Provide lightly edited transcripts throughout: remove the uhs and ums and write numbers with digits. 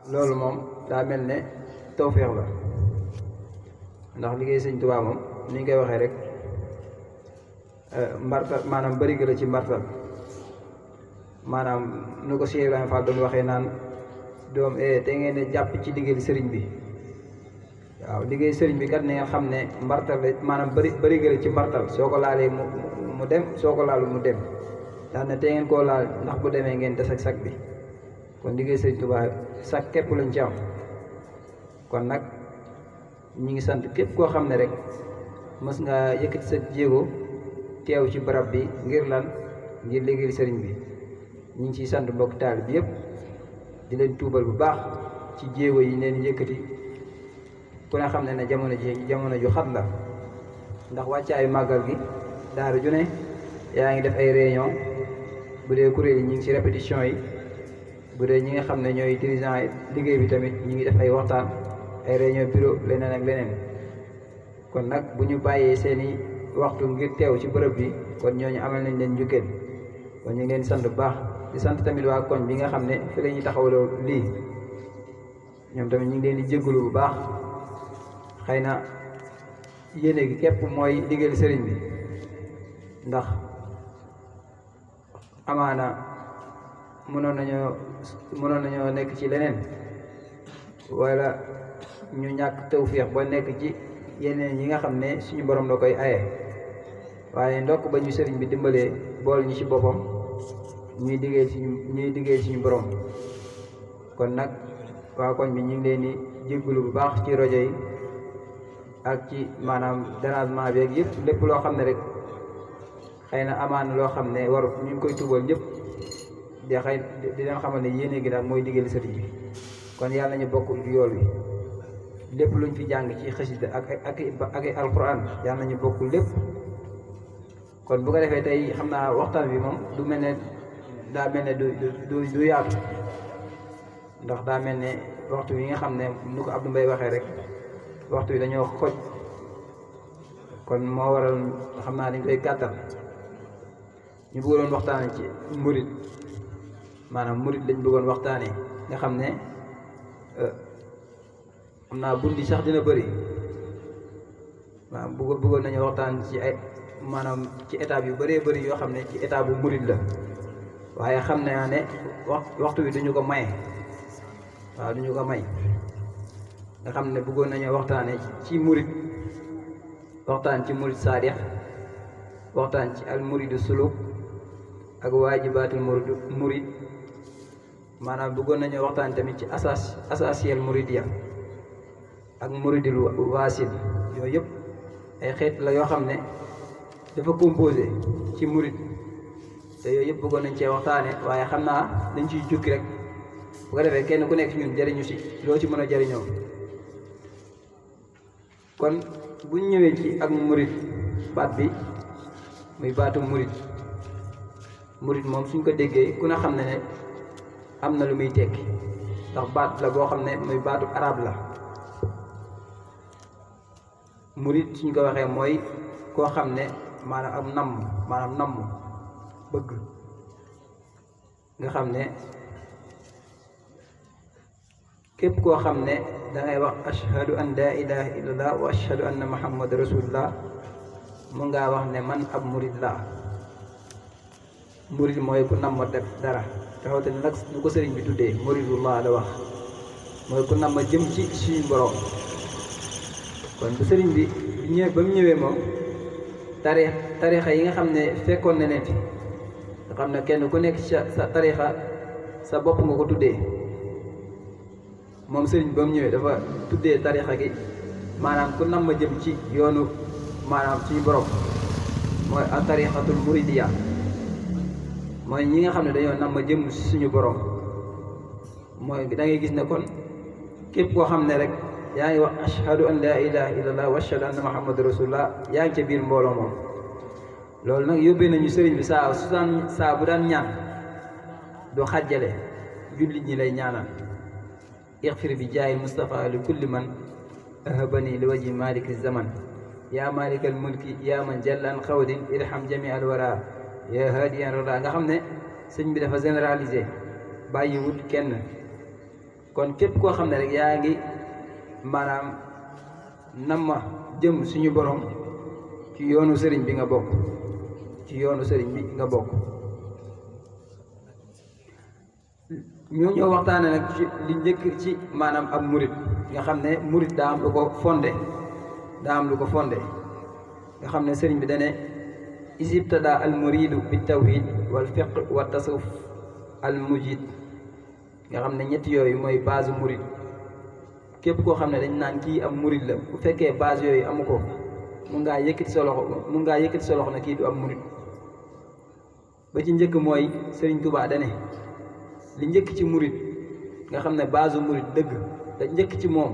loolu moom daa mel ne tawféex la ndax liggéey sëñ Tuubaa moom ni ñu koy waxee rek mbartal maanaam bëri la ci mbartal maanaam nu ko Cheikh Ibrahima Fall doon waxee naan doom te ngeen ne jàpp ci liggéey sëriñ bi waaw liggéey sëriñ bi kat ne ngeen xam ne mbartal la maanaam bëri la ci mbartal soo ko laalee mu dem soo ko laalu mu dem daal ne te ngeen koo laal ndax bu demee ngeen des ak sag bi kon liggéey sëriñ Tuubaa sag képp lañ ci am kon nag ñi ngi sant képp koo xam ne rek mës nga yëkkati sa jéego teew ci barab bi ngir lan ngir liggéey sëriñ bi ñu ngi ciy sant mbokk taal bi yëpp di leen tuubal bu baax ci jéego yi leen yëkkati ku ne xam ne ne jamono ju xat la ndax wàccaayu màggal gi daara ju ne yaa ngi def ay réunion bu dee kuréel yi ñu ngi ci répétition yi bu dee ñi nga xam ne ñooy dirigeant yi liggéey bi tamit ñu ngi def ay waxtaan ay réunion bureau leneen ak leneen kon nag bu ñu bàyyee seeni waxtu ngir teew ci bërëb bi kon ñooñu amal nañ leen njukkeel kon ñu ngi leen sant bu baax di sant tamit waa koñ bi nga xam ne fi la ñuy taxawaloo lii ñoom tamit ñu ngi leen di jégalu bu baax xëy na yéene gi képp mooy liggéeyal sëriñ bi ndax amaana mënoon nañoo nekk ci leneen wala ñu ñàkk tawféex ba nekk ci yeneen yi nga xam ne suñu borom da koy aye waaye ndokk ba ñu sëriñ bi dimbalee bool ñu ci boppam ñuy liggéey suñu borom kon nag waa koñ bi ñu ngi leen di jégalu bu baax ci rajo yi ak ci maanaam dérangement bi ak yëpp lépp loo xam ne rek xëy na amaan loo xam ne waru ñu ngi koy tubal ñëpp di leen xamal ne yéene gi daal mooy liggéeyal sëriñ bi kon yàlla nañu bokk yool wi lépp luñ fi jàng ci xasida ak alquran yàlla nañu bokk lépp kon bu ko defee tey xam naa waxtaan bi moom du mel ne daa mel ne du yaatu ndax daa mel ne waxtu bi nga xam ne nu ko Abdou Mbaye waxee rek waxtu bi dañoo xoj kon moo waral xam naa dañ koy gàttal ñu bëggoon waxtaane ci murit maanaam murit lañ bëggoon waxtaane nga xam ne xam naa bundi sax dina bëri waaw bëggoon nañu waxtaan ci ay maanaam ci étape yu bëree bëri yoo xam ne ci étape bu murit la waaye xam naa ne waxtu bi duñu ko maye waaw duñu ko may nga xam ne bëggoon nañu waxtaane ci murit waxtaan ci murit saadix waxtaan ci al muridu suluk ak waajibaatul murid maanaam bëggoon nañu waxtaan tamit ci asasiyel muridiya ak muridul waasil yooyu yëpp ay xeet la yoo xam ne dafa composé ci murid te yooyu yëpp bëggoon nañ cee waxtaane waaye xam naa dañ ciy jukki rek bu ko defee kenn ku nekk ci ñun jariñu si loo ci mën a jariñoo kon buñ ñëwee ci ak murid baat bi muy baatu murid moom suñ ko déggee ku ne xam ne ne am na lu muy tekki ndax baat la boo xam ne muy baatu arab la murid suñ ko waxee mooy koo xam ne maanaam am namm bëgg nga xam ne képp koo xam ne dangay wax ashhadu an la ilaha illallah wa ashhadu anna muhammad rasulullah mu ngaa wax ne man ab murid laa murid mooy ku namm def dara taxawte ne nag ñu ko sëriñ bi tuddee muridullah la wax mooy ku namm jëm ci suñu borom kon bu sëriñ bi ba mu ñëwee moom tarixa yi nga xam ne fekkoon na leen fi nga xam ne kenn ku nekk sa tarixa sa bopp nga ko tuddee moom sëriñ ba mu ñëwee dafa tuddee tarixa gi maanaam ku namm jëm ci yoonu maanaam suñu borom mooy al tarixatul muridiya mooy ñi nga xam ne dañoo namm jëm suñu borom mooy da ngay gis ne kon képp koo xam ne rek yaa ngi wax ashhadu an la ilaha illallah wa ashhadu anna muhammadu rasulullah yaa ngi ca biir mbooloo moom loolu nag yóbbee nañu sëriñ bi saa bu daan ñaan du xàjjale jullit ñi lay ñaanal ixfir bi jaayil Mustafa li kulli man ahabani li waji maliki zaman yaa malikal mulki yaa man jallan xawdin irham jami al wara yaa hadiyan rada nga xam ne sëñ bi dafa généralisé bàyyiwut kenn kon képp koo xam ne rek yaa ngi maanaam nam ma jëm suñu borom ci yoonu sëriñ bi nga bokk ci yoonu sëriñ bi nga bokk. ñoo ñoo waxtaane nag ci li njëkk ci maanaam ab murit nga xam ne murit daa am lu ko fondé nga xam ne sëriñ bi dane isibtada al muridu bi tawhid wal fiqh wa tasawuf al mujid nga xam ne ñetti yooyu mooy base murit. képp koo xam ne dañ naan kii am murit la bu fekkee base yooyu amu ko mun ngaa yëkkati sa loxo na kii du am murit. ba ci njëkk mooy sëriñ Tuubaa dane li njëkk ci murit nga xam ne base murit dëgg da njëkk ci moom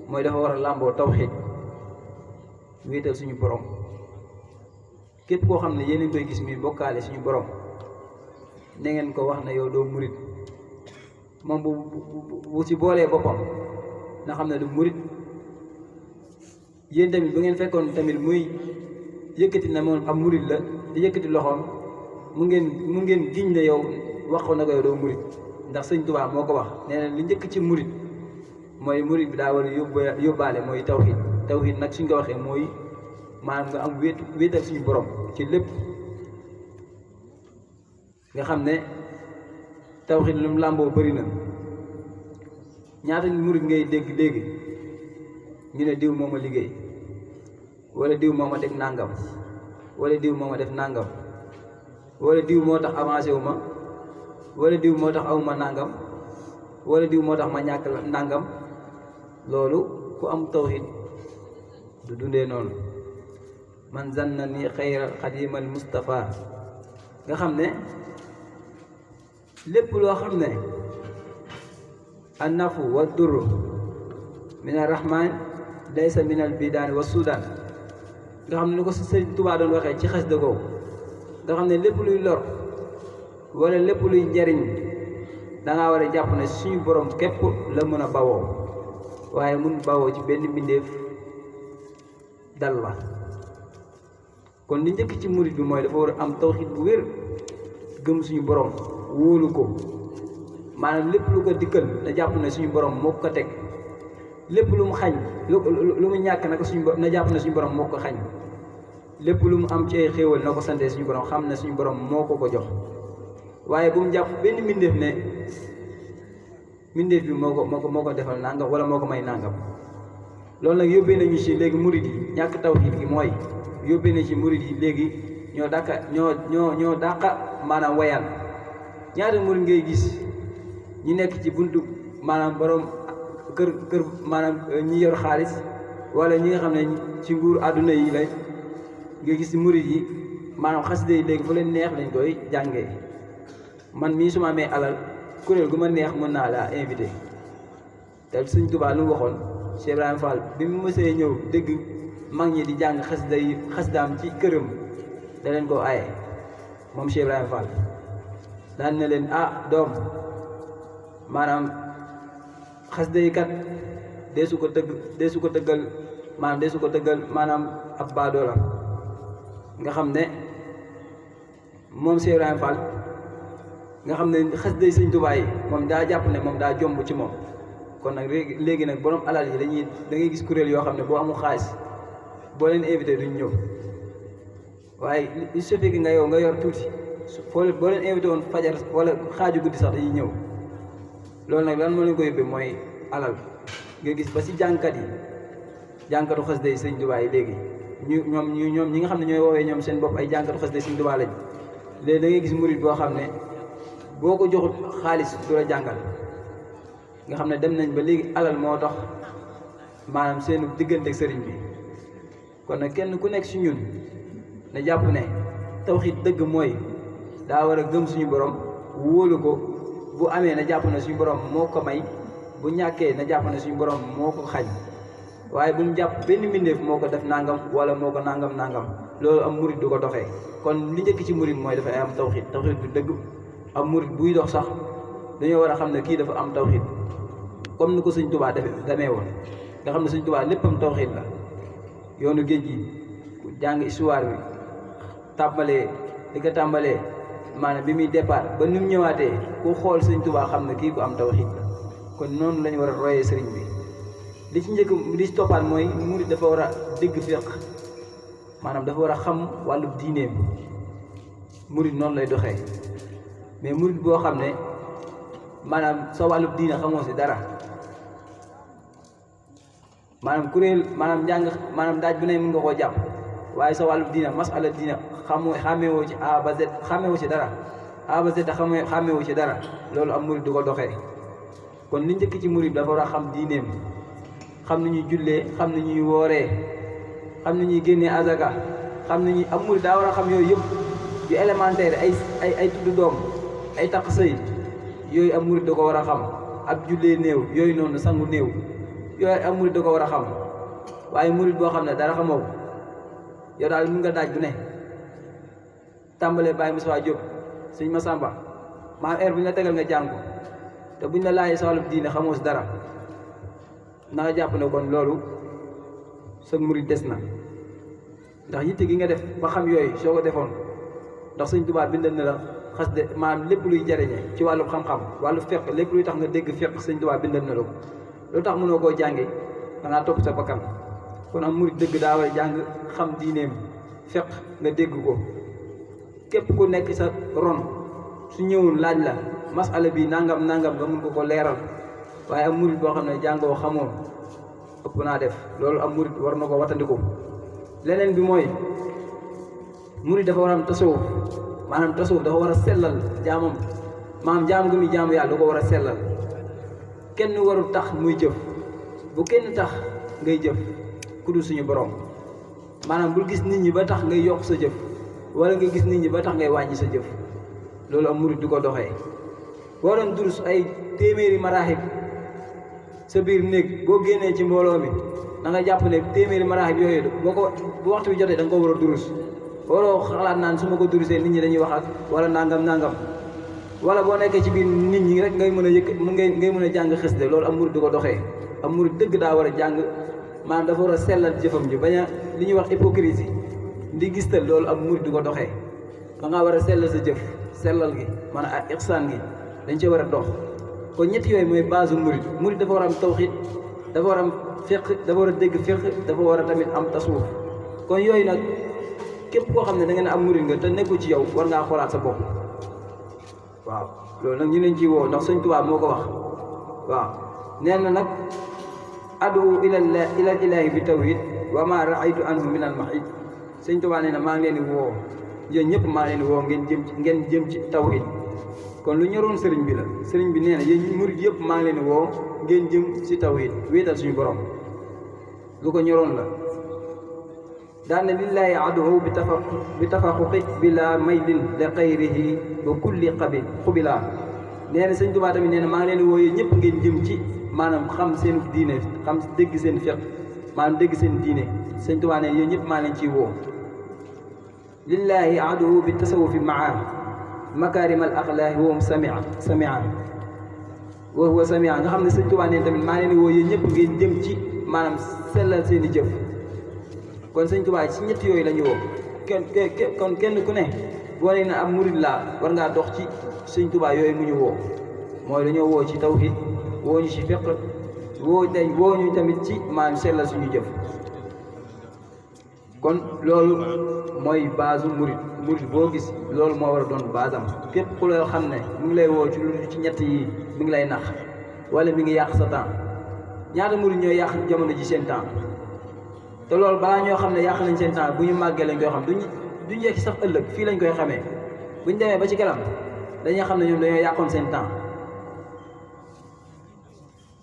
mooy dafa war a làmboo tawhid wéetal suñu borom. képp koo xam ne yéen a ngi koy gis mi bokkaale suñu borom na ngeen ko wax ne yow doo murit. moom bu ci boolee boppam na xam ne du murit. yéen tamit bu ngeen fekkoon tamit muy yëkkati na moom am murit la di yëkkati loxoom mu ngeen giñ ne yow wax ko na ko yow doo murit. ndax sëñ Tuubaa moo ko wax nee na li njëkk ci murit mooy murit bi daa war a yóbbaale mooy tawhid nag suñ ko waxee mooy maanaam nga am wéetal suñu borom ci lépp. nga xam ne tawhid lu mu làmboo bëri na. ñaata murit ngay dégg ñu ne diw moo ma liggéey wala diw moo ma teg nàngam wala diw moo ma def nàngam wala diw moo tax avancé wu ma wala diw moo tax awma nàngam wala diw moo tax ma ñàkk nàngam. loolu ku am tawhid du dundee noonu. man zanna ni xayral xadimal Mustafa nga xam ne lépp loo xam ne annafu wa durru min arrahman laysa min al bidaan wa sudan nga xam ne ni ko Sëriñ Tuubaa doon waxee ci xas dëggoo nga xam ne lépp luy lor wala lépp luy njariñ dangaa war a jàpp ne suñu borom képp la mën a bawoo waaye mun bawoo ci benn mbindeef dal la. kon li njëkk ci murit bi mooy dafa war a am tawhid bu wér gëm suñu borom wóolu ko maanaam lépp lu ko dikkal na jàpp ne suñu borom moo ko teg. lépp lu mu xañ lu mu ñàkk na ko na jàpp ne suñu borom moo ko xañ. lépp lu mu am ci ay xéewal na ko sante suñu borom xam ne suñu borom moo ko jox. waaye bu mu jàpp benn mbindeef ne mbindeef bi moo ko defal nangam wala moo ko may nangam. loolu nag yóbbee nañu ci léegi murit yi ñàkk tawhid gi mooy yóbbee na ci murit yi léegi ñoo dàqa maanaam wayaan. ñaata murit ngay gis ñu nekk ci buntu maanaam borom kër maanaam ñi yor xaalis wala ñi nga xam ne ci nguur àdduna yi lay nga gis murit yi maanaam xasida yi léegi fu leen neex lañ koy jàngee. man mii su ma amee alal kuréel gu ma neex mën naa laa invité te Sëñ Tuubaa lu mu waxoon Cheikh Ibrahima Fall bi mu mësee ñëw dégg mag ñi di jàng xasidaam ci këram da leen koo aaye moom Cheikh Ibrahima Fall daan na leen doom maanaam xasida yi kat deesu ko tëggal maanaam ab baadoola nga xam ne moom Cheikh Ibrahima Fall nga xam ne xasida yi Sëñ Tuubaa yi moom daa jàpp ne moom daa jomb ci moom. kon nag léegi nag borom alal yi da ngay gis kuréel yoo xam ne boo amul xaalis boo leen invité duñ ñëw waaye il suffit que nga yor tuuti boo leen invité woon fajar wala xaaju guddi sax dañuy ñëw. loolu nag lan moo leen ko yóbbee mooy alal. nga gis ba si jànkatu xasida yi Sëñ Tuubaa yi léegi ñoom ñi nga xam ne ñooy woowee ñoom seen bopp ay jànkatu xasida yi Sëñ Tuubaa lañ léegi da ngay gis murit boo xam ne boo ko joxut xaalis du la jàngal. nga xam ne dem nañ ba léegi alal moo tax maanaam seenu diggante ak sëriñ bi. kon nag kenn ku nekk si ñun na jàpp ne tawhid dëgg mooy daa war a gëm suñu borom wóolu ko. bu amee na jàpp ne suñu borom moo ko may bu ñàkkee na jàpp ne suñu borom moo ko xañ waaye bu mu jàpp benn mbindeef moo ko def nangam wala moo ko nangam loolu am murit du ko doxee. kon li njëkk ci murit mooy dafay am tawhid bu dëgg. am murit buy dox sax dañoo war a xam ne kii dafa am tawhid comme ni ko Sëñ Tuubaa demee woon nga xam ne Sëñ Tuubaa léppam tawhid la. yoonu géej gi jàng histoire bi tàmbalee maanaam bi muy départ ba ni mu ñëwaatee ku xool Sëñ Tuubaa xam ne kii ku am tawhid la. kon noonu lañu war a royee sëriñ bi li ci njëkk li ci toppaat mooy murid dafa war a dégg fiq maanaam dafa war a xam wàllu diineem murid noonu lay doxee mais murid boo xam ne maanaam sa wàllu diine xamoo si dara maanaam kuréel maanaam njàng maanaam daaj bu ne mën nga koo jàpp waaye sa wàllu diine masala diine xàmmeewoo ci A ba Z xàmmeewoo ci dara A ba Z xàmmeewoo ci dara loolu am murid du ko doxee kon li njëkk ci murid dafa war a xam diineem xam ni ñuy jullee xam ni ñuy wooree xam ni ñuy génnee azaka xam ni ñuy am murid daa war a xam yooyu yëpp yu élémentaire ay tudd doom ay takk sëy yooyu am murid da ko war a xam ak jullee néew yooyu noonu sangu néew yooyu am murid da ko war a xam waaye murid boo xam ne dara xamoo ko yow daal mun nga daaj bu ne tàmbalee Baye Moussa Diop sëñ Massamba maam heure bu ñu la tegal nga jàng ko te buñ la laajee sa wàllu diine xamoo si dara na nga jàpp ne kon loolu sa murid des na ndax yitte gi nga def ba xam yooyu soo ko defoon ndax sëñ Tuubaa bindal na la xas de maanaam lépp luy jariñe ci wàllu xam-xam wàllu fiqh lépp luy tax nga dégg fiqh sëñ Tuubaa bindal na la ko loolu tax mënoo koo jànge da ngaa topp sa bakkan kon am murid dëgg daa war a jàng xam diineem fiqh nga dégg ko képp ku nekk sa ron su ñëwul laaj la masala bi nangam nangam nga mun ko leeral waaye am murid boo xam ne jàngoo xamoon ëpp naa def loolu am murid war na ko wattandiku leneen bi mooy murid dafa war a am tasawuf maanaam tasawuf dafa war a sellal jaamam maanaam jaam gi muy jaamu yàlla da ko war a sellal kenn warul tax muy jëf bu kenn tax ngay jëf ku dul suñu borom maanaam bul gis nit ñi ba tax ngay yokk sa jëf wala nga gis nit ñi ba tax ngay wàññi sa jëf loolu am murid du ko doxee boo doon durus ay téeméeri maraaxib sa biir néeg boo génnee ci mbooloo mi da nga jàpp ne téeméeri maraaxib yooyu boo ko bu waxtu bi jotee da nga ko war a durus waroo xalaat naan su ma ko durusee nit ñi dañuy wax ak wala nangam wala boo nekkee ci biir nit ñi rek ngay mën a ngay mën a jàng xasida loolu am murid du ko doxee am murid dëgg daa war a jàng maanaam dafa war a sellal jëfam ji bañ a li ñuy wax hypocrisie di gistal loolu am murid du ko doxee da ngaa war a sellal sa jëf sellal gi maanaam ak ixsaan gi dañ cee war a dox kon ñett yooyu mooy base murid murid dafa war a am tawxiid dafa war a am fiqh dafa war a dégg fiqh dafa war a tamit am tasawuf kon yooyu nag képp koo xam ne da nga ne am murid nga te nekku ci yow war ngaa xoolaat sa bopp waaw loolu nag ñu leen ciy woo ndax Sëñ Tuubaa moo ko wax waaw nee na nag adu ila ilaahi bi tawhid wa ma raaytu anhu min al mahid Sëñ Tuubaa nee na maa ngi leen di woo yéen ñëpp maa leen di woo ngeen jëm ci tawhid kon lu ñoroon sëriñ bi la sëriñ bi nee na yéen murid yëpp maa ngi leen di woo ngeen jëm ci tawhid wéetal suñu borom lu ko ñoroon la daan ne lillaahi aduhu bi tafaquqi bila maylin li xayrihi wa kulli xubilaa nee na Sëñ Tuubaa tamit nee na maa ngi leen di woo yéen ñëpp ngeen jëm ci maanaam xam seen diine xam dégg seen fiqh maanaam dégg seen diine Sëñ Tuubaa nee na yéen ñëpp maa leen ciy woo lillaahi aduhu bi tasawufi maa makarim al axlaaqi wa hum samia wa huwa samia nga xam ne Sëñ Tuubaa nee na tamit maa leen di woo yéen ñëpp ngeen jëm ci maanaam sellal seen i jëf kon Sëñ Tuubaa ci ñett yooyu la ñu woo kon kenn ku ne boo nee na am murid laa war ngaa dox ci Sëñ Tuubaa yooyu mu ñu woo mooy dañoo woo ci tawhid woo ñu ci fiqh woo ñu tamit ci maanaam sellal suñu jëf kon loolu mooy base murid boo gis loolu moo war a doon base am képp ku loo xam ne mu ngi lay woo ci lu ci ñett yi mi ngi lay nax wala mi ngi yàq sa temps ñaata murid ñooy yàq jamono ji seen temps te loolu balaa ñoo xam ne yàq nañ seen temps bu ñu màggee lañ koy xam duñu yegg sax ëllëg fii lañ koy xamee buñ demee ba ci kanam dañuy xam ne ñoom dañoo yàqoon seen temps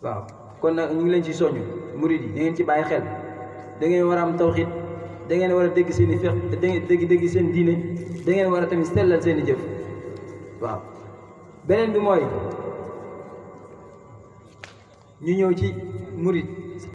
waaw kon nag ñu ngi leen ci soññ murid yi da ngeen ci bàyyi xel da ngeen war a am tawxiid da ngeen war a dégg seen i fiqh dégg seen diine da ngeen war a tamit sellal seen i jëf waaw beneen bi mooy ñu ñëw ci murid